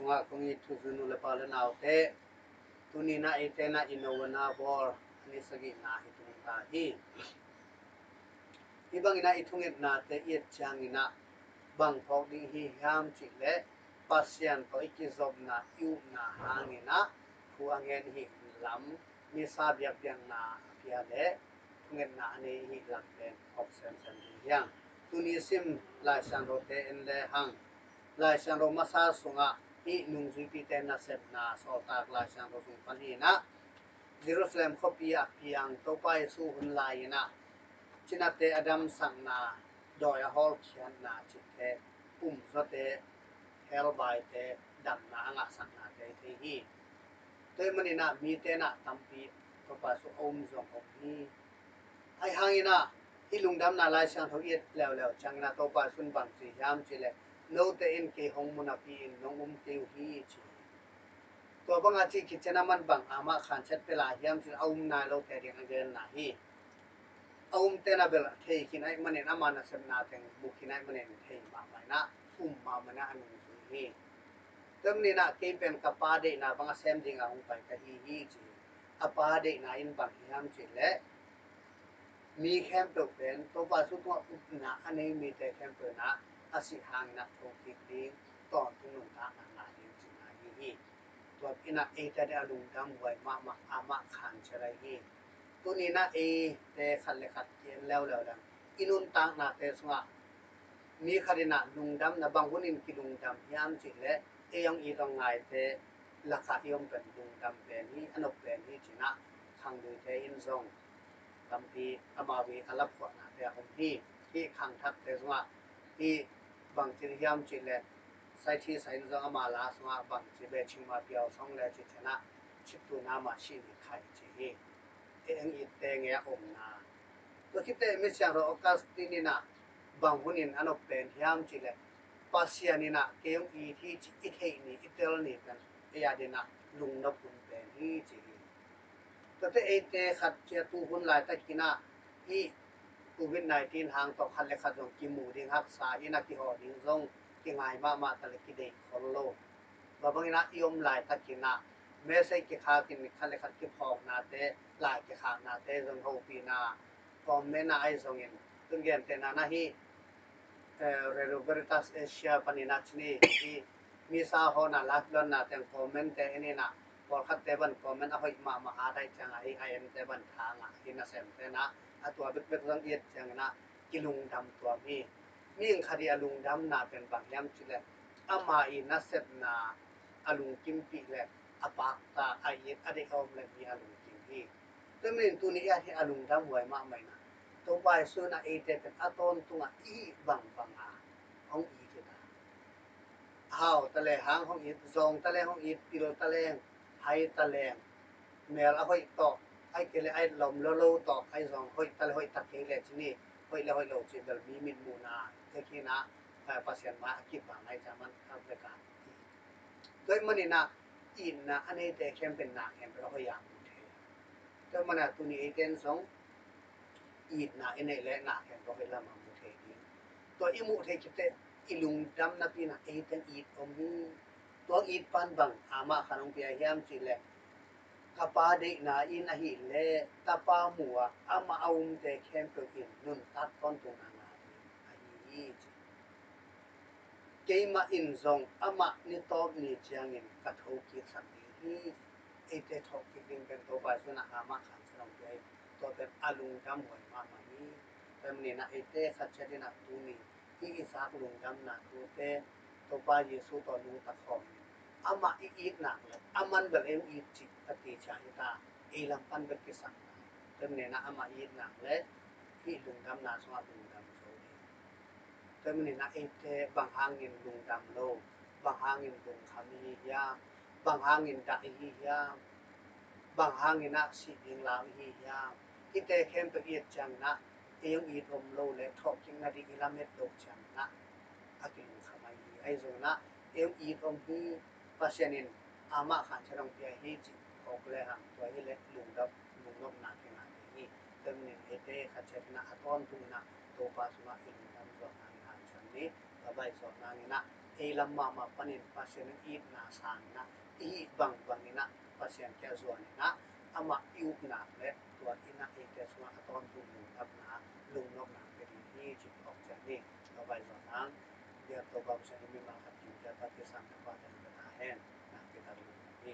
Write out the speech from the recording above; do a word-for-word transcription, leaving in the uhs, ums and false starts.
Kong it thuzui nu le pa le naute, tuni-in ah eite in ah i novena bawl a ni sagihna hi tung ta hi. Hih bangin ah i thungetnate i et ciangin ah bang phawk ding hi hiam cih leh Pasian tawh i kizopna, i upna hangin ah thu a ngen hi lam misa biakpiakna a pia leh thungetna a nei hi lam pen phawk semsem ding hi hang. Tuni sim Lai Siangthote en le hang. Lai Siangtho masa sungah hih nungzuipite nasepna sawltak Lai Siangtho sung pan hi-in ah Jerusalem khuapi ah a piang Topa Jesu hun lai-in ah cinate a damsakna, dawi a hawlkhiatna cihte, pumzawte, helbaite, damna a ngahsaknate i thei hi. Tua ahih manin ah mite in ah tampi Topa Jesu a um zong om hi. Ahi hangin ah hih lungdamna Lai Siangtho i et leuleu ciangin ah Topa Jesu in bang ci hiam cih leh, note in kei hong mu napi-in nong um kei uh hi ci hi. Tua banga cih khit ciangin ah aman bang amah khanciat pia lai hiam cih leh a um nai lote ading a genna hi. A umte in ah bel thei khin ahih manin ama nasepna teng mu khin ahih manin thei mahmah in ah um mahmah in ah a nungzui hi. Tua ahih manin ah kei pen ka Pa deihna bang a sem dingin hong pai ka hi hi ci hi. A Pa deihna in bang hiam cih leh mi khempeuh pen Topa Jesu tungah upna a nei mite khempeuh in ah a sih hangin ah thokik ding, tawntung nuntakna ngah ding cihna ahi hi. Tua in ah eite ading a lungdam huai mahmah, amah khanciat ahi hi. Tuni-in ah eite khat le khat ki-en leuleu leng i nuntaknate sungah mi khat in ah lungdamna bang hunin kilungdam hiam cih leh ei hong it hong ngaite lakah i om pen lungdam pen hi, a nop pen hi ci-in ah khangluite in zong tampi amau i a laphuahnate a om hi. Hih khangthakte sungah hih bangci hiam cih leh saithisa in zong ama la sungah bangci beh cingmah piau song le cih ciangin ah ciptuna mah sih ni khai ci hi. Ei hong itte ngei a omna. Tua khit teh misiangtho Augustine in ah bang hunin a nop pen hiam cih leh Pasian in ah kei hong it hi cih i theih ni, i tel ni pen ei ading ah lungnop hun pen hi ci hi. Tuate eite khat cia tu hun laitakin ah hih covid nineteen hang tawh khat le khat zong kimu ding haksa in a kihawh ding zong kingai mahmah ta leh kideih khol lo. Tua bangin ah i om laitakin ah message kikhak in khat le khat kiphawknate, lai kikhaknate zong hopihna kawm mena ahi zongin tun gentehna na hih eh, Radio Veritas Asia panin ah cini i misa hawna live luanna teng comment te en in ah, pawlkhatte ban comment a hoih mahmah a daih ciangah i a ente ban tha ngah hi. Nasemte in ah a tua bekbek zong i et ciangin ah kilungdam tuam hi. Mi khat i a lungdamna pen bang hiam cih leh ama i nasepna a lungkimpih leh a pakta a it a deih a om leh mi a lungkim hi. Tua manin tuni i a hi a lungdam huai mahmah in ah Topa Jesu in ah eite pen a tawntungah i hih bangbang a hong it hi ta. Hau ta leng hang hong it, zawng ta leng hong it, pil ta leng, hai ta leng, mel a hoih tawh, ahih kei leh a lawm lolo tawh, a zong hoih ta leh hoih ta kei leh cini, hoih leh hoih lo cih bel mi mitmuhna, tekina, eh, Pasian mai a kip bang a i ciang man a vek a. Tua ahih manin ah itna a neite khempeuh in na khempeuh a hoih a mu thei. Tua ahih manin ah tuni eite in zong itna i neih leh na khempeuh a hoih lam a mu thei ding. Tua i muh theih khit teh i lungdam napi in ah eite in it om hi. Tua it pan bang amah khat hong pia hiam cih leh, ka Pa deihna in ahih leh tapa mu a amah a umte khempeuh in nuntak tawntungna ngah ding ahi hi ci. Keimah in zong amah ni tawp ni ciangin ka thokiksak ding hi. Eite thawhkik ding pen Topa Jesu in ah amah khanciat hong pia hi. Tua pen a lungdam huai mahmah hi. Tua manin ah eite khat ciat in ah tuni hih i zak lungdamna thute Topa Jesu tawh nungta khawm in, amah i it nak leh aman bel ei hong it cih a ti ciang hi ta. Ei lam pan bek kisakna. Tua manin ah amah i it nak leh hih lungdamna sungah lungdam zo ding. Tua manin ah eite bang hangin lungdam lo, bang hangin lungkham i hi hiam, bang hangin dah i hi hiam, bang hangin ah sih ding lau i hi hiam. Hihte khempeuh i et ciangin ah ei hong it om lo leh thawhkikna ding i lamet loh ciangin ah a kilungkham ahi hi. Ahi zongin ah ei hong it om hi, Pasian in amah khanciat hong pia hi cih phawk lehang tua hi leh lungdam, lungnopna kingah ding hi. Tua manin eite khat ciat in ah a tawntung in ah Topa sungah i lungdam zawh nangin hanciam ni. Tua bang i zawh nangin ah ei lam mahmah panin Pasian in itna sang in ah, i hih bangbang in ah Pasian kiang zuan in ah, amah i up nak leh tua in ah eite sungah a tawntung lungnopna, lungnopna pia ding hi, ci phawk ciat ni. Tua bang zuan nang, biak Topa Pasian in mimal khat kim ciat a kisam thupha teng pia ta hen. Nakpi tak lungnop hi.